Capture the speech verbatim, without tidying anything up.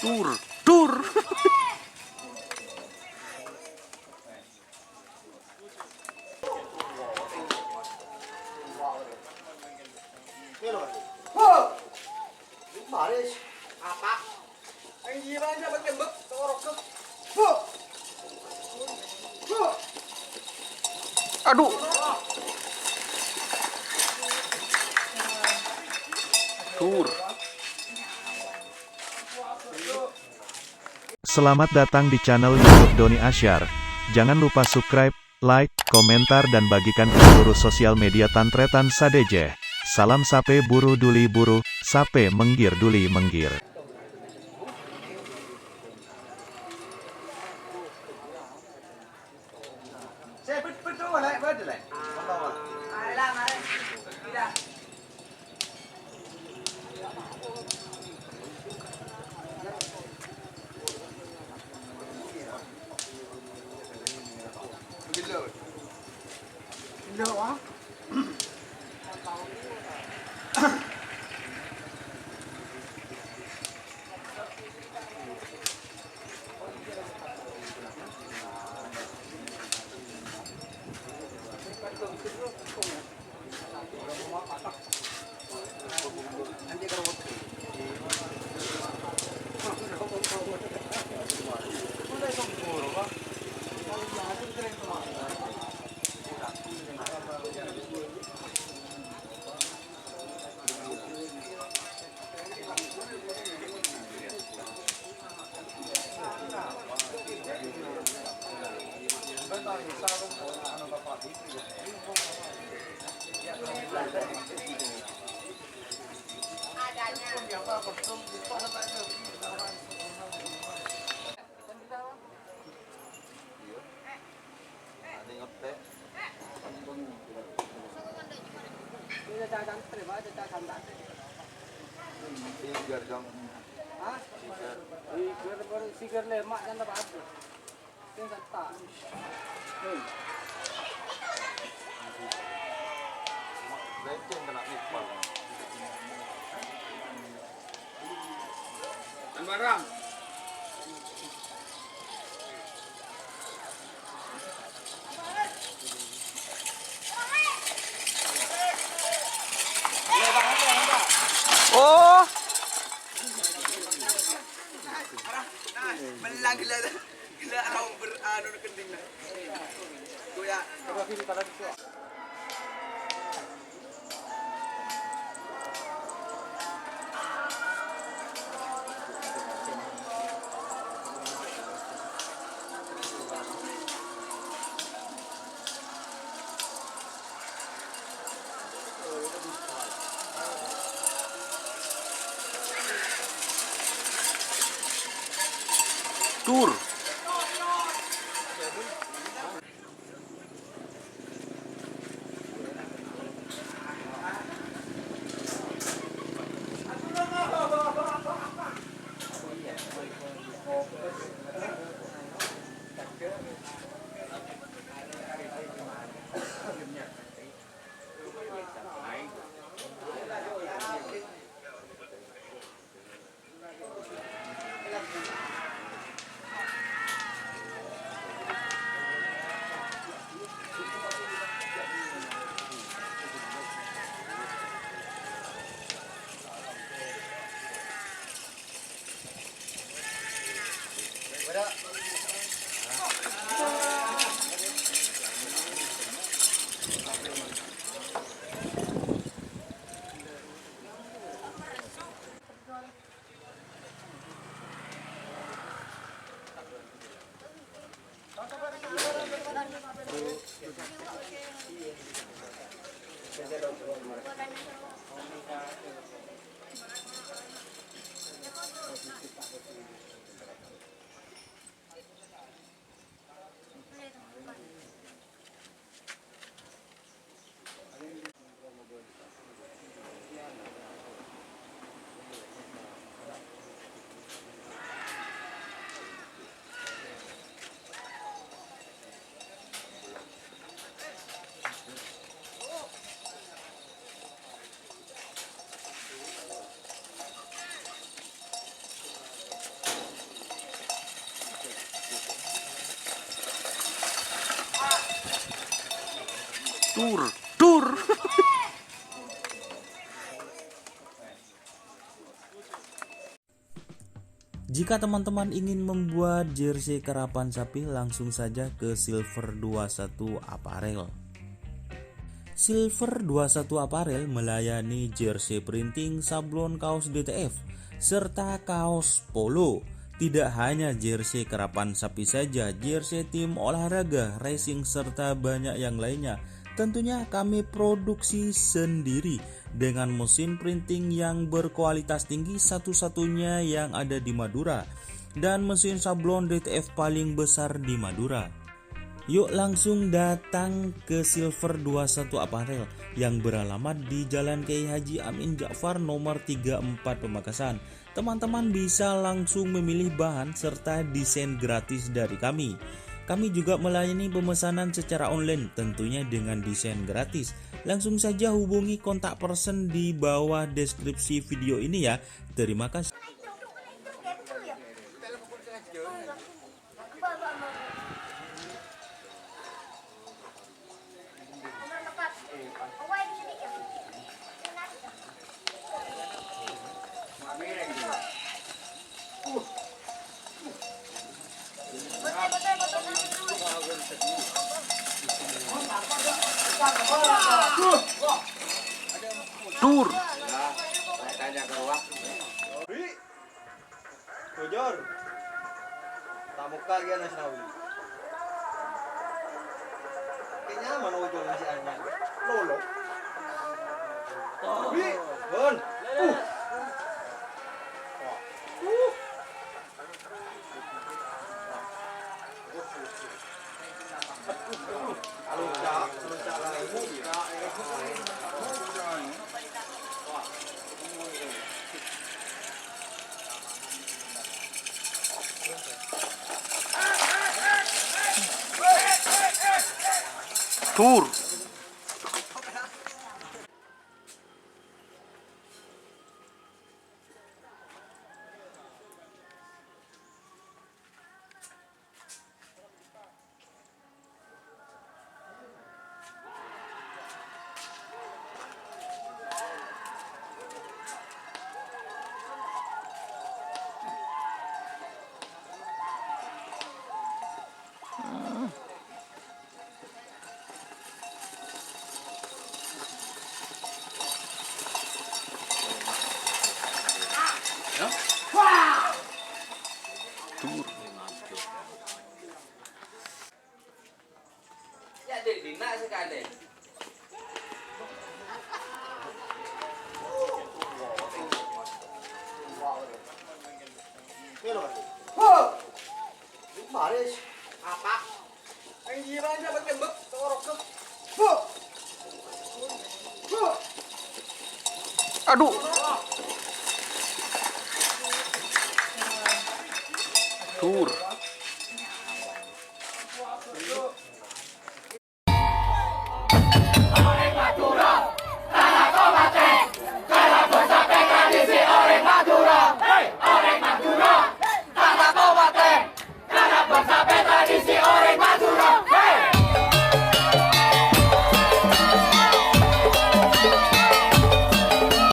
Dur, dur. Aduh. Dur. Selamat datang di channel YouTube Doni Asyar. Jangan lupa subscribe, like, komentar, dan bagikan ke seluruh sosial media tan-tarètan sadhâjâ. Salam sapè buru duli buru, sapè mèngghir duli mèngghir. Oh. Mellang gila. Gila, anu, ber-, anu, kending, nah. Goyang. Dur. Tur, tur. Jika teman-teman ingin membuat jersey karapan sapi, langsung saja ke Silver dua satu Apparel. Silver dua satu Apparel melayani jersey printing, sablon, kaos D T F, serta kaos polo. Tidak hanya jersey karapan sapi saja, jersey tim olahraga, racing, serta banyak yang lainnya. Tentunya kami produksi sendiri dengan mesin printing yang berkualitas tinggi, satu-satunya yang ada di Madura, dan mesin sablon D T F paling besar di Madura. Yuk langsung datang ke Silver dua satu Apparel yang beralamat di Jalan Kiai Haji Amin Ja'far nomor tiga empat Pamekasan. Teman-teman bisa langsung memilih bahan serta desain gratis dari kami. Kami juga melayani pemesanan secara online, tentunya dengan desain gratis. Langsung saja hubungi kontak person di bawah deskripsi video ini ya. Terima kasih. Tur. Bujur. Pramuka ghi' Asnawi. Kèng nyaman ojol masih anyar. Lolo. Wi, bun. Uh. Uh. Tur. Tur. Aduh. Tur.